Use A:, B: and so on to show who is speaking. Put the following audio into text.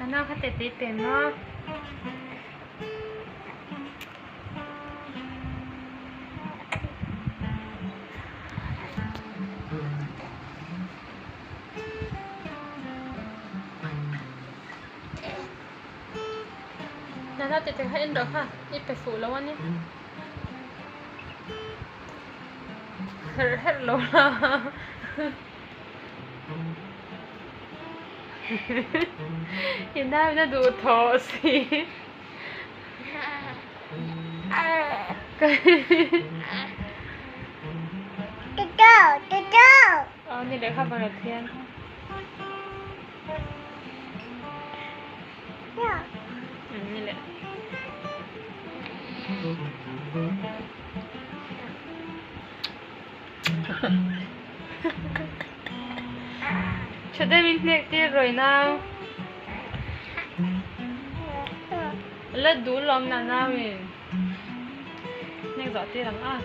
A: Nana kha tete i pe maw? Nana tete kha en rawh kha i pe fuh lo a ni. Herh herh lo la. I nauna duh thawh si. Aw ni leh kha vang thian. Ni leh. Tha deuhin hnek tir rawih nau. La duh lawm na nauin. Hnek zawh tir ang a.